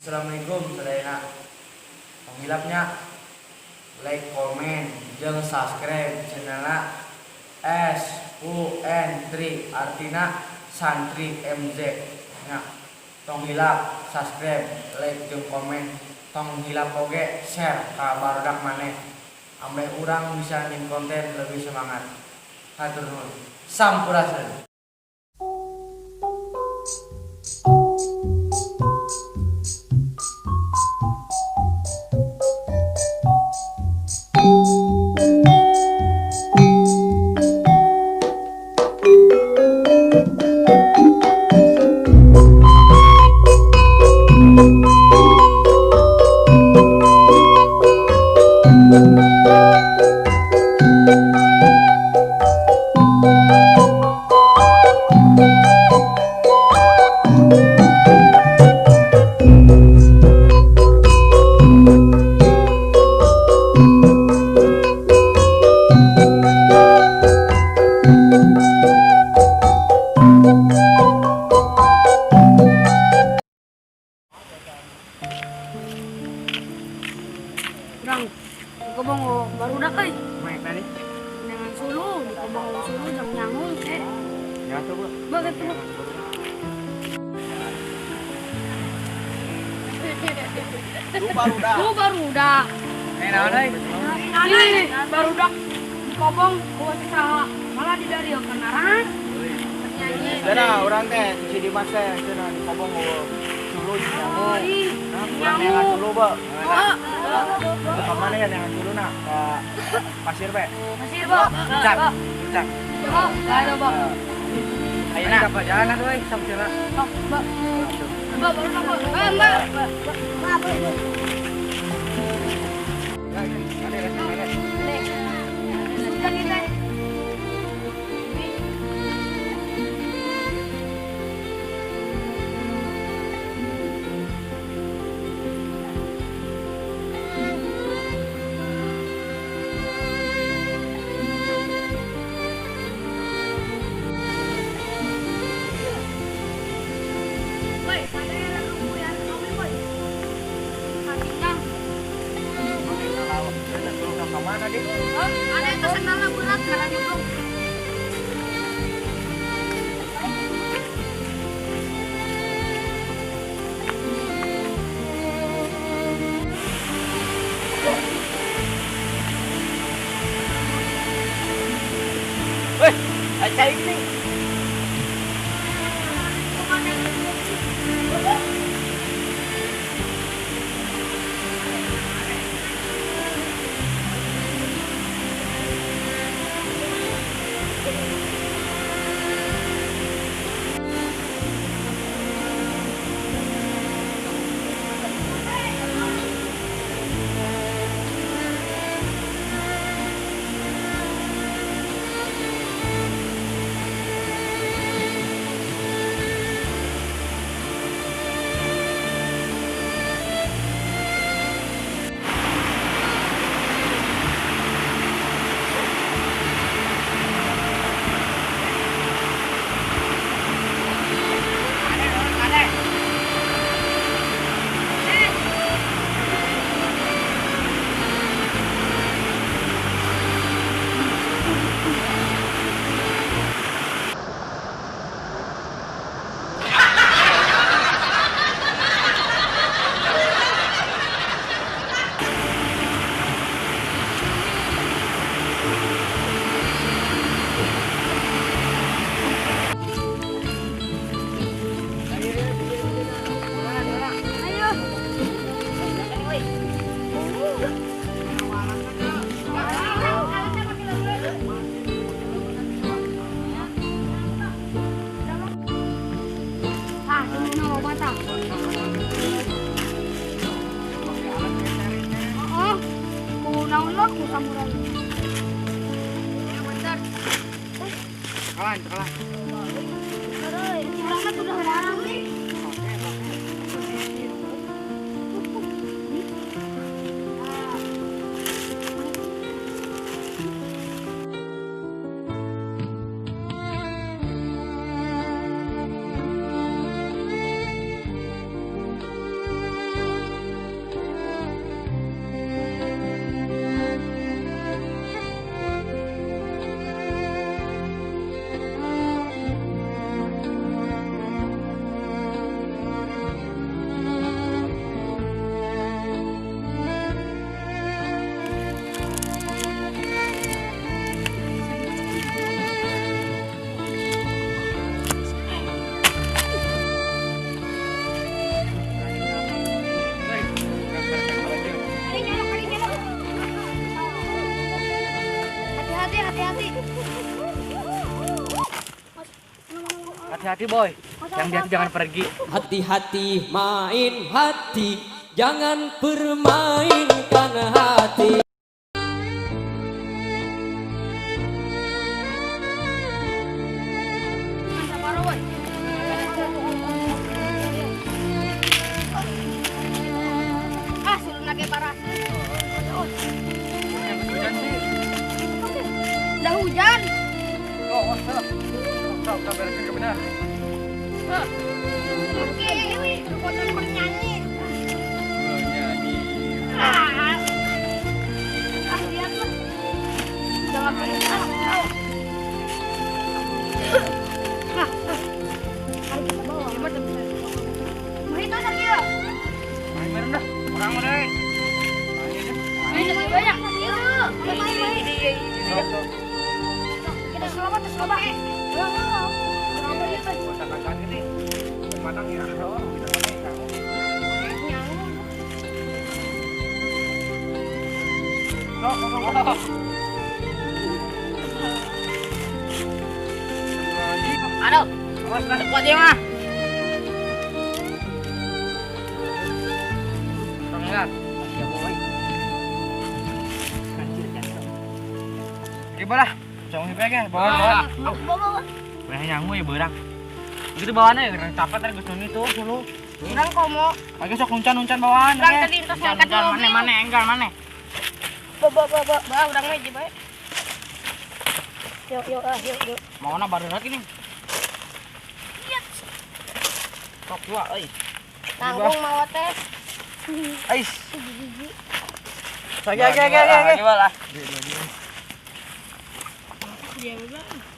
Assalamualaikum sadayana. Tong hilap nya like, komen, jeung subscribe channelna S U N 3, artina Santri MZ nya. Tong hilap subscribe, like, jeung komen. Tong hilap oge share ka barudak maneh ambeh urang bisa nyien konten lebih semangat. Hatur nuhun, sampurasun. Urang, kobong barudak euy. Main tadi. Dengan suluh, di kobong suluh jang nyangung eh. Ya tuh, Bu. Baget tuh. Lu barudak. Lu barudak. Eh, naon euy? Ih, barudak di kobong gua saha malah di dari kenaran. Nyanyi. Cenah urang teh si Dimas teh cenah di kobong suluh Oh, nyangung. ih, Nah, urang neangan nyangung. suluh, Bu. Oh, Ka mana ya neangan suluh na? Ka pasir be. Pasir, Bo. Puncak. Bo. Puncak. Bo, ada, Bo. Ayeuna apa jalan atuh euy, sok cenah. Sok, Bo. Bo, barudak, Bo. Eh, Mbak. Mbak, Bo, Bo. Sudah kita. Woi, ada yang lumayan kami, woi. Katinggang. Ka mana di? Oh, ada yang kesenangan berat karena nyemplung. Weh, cai ini. Ayo. Ah, ini mau baca. Oh, ku naon lo, ku samurai. Ya bentar. Kalan, kalan. Orang kan sudah larang nih. Hati-hati, boy. Yang di hati jangan pergi. Hati-hati main hati, jangan permainkan hati. Sabar, boy. Ah, suluna ge parah. Hujan sih. Udah hujan. Oh, oh, sok. Sok, sok, beresin ke benar. Oke, kotor bernyanyi. Nyanyi. Ah, ah, lihat lah. Udah nggak perlu. Ah, ah. Ah, ah. Mari kita bawa. Mari kita ya. Main bareng dah. Orang udah. Main deh. Ini banyak. Mari, mari, mari. Sok, sok. Kita selamat, selamat. Selamat ya, Pak. Kacang ini. Matang ya. Oh, kita pakai kamu. Sok, sok, sok, sok. Aduh, Awas lah. kuat ya mah. Enggak. Ya boy. Gimana lah? Jangan dipegeh, bawa bawa. Bawa, bawa. Wah, nyangu ya beurang. Begitu bawaannya ya, keren capek tadi geus itu dulu. Urang komo. Lagi sok uncan-uncan bawaan. Urang tadi entos ngangkat mobil. Mana mana enggal mana. Bawa, bawa, bawa. Bawa, urang mah hiji bae. Yuk, yuk, ah, yuk, yuk. Mau na baru lagi nih. Sok dua, euy. Tanggung mawa teh. Ais. Oke, oke, oke, oke. Dia bebas.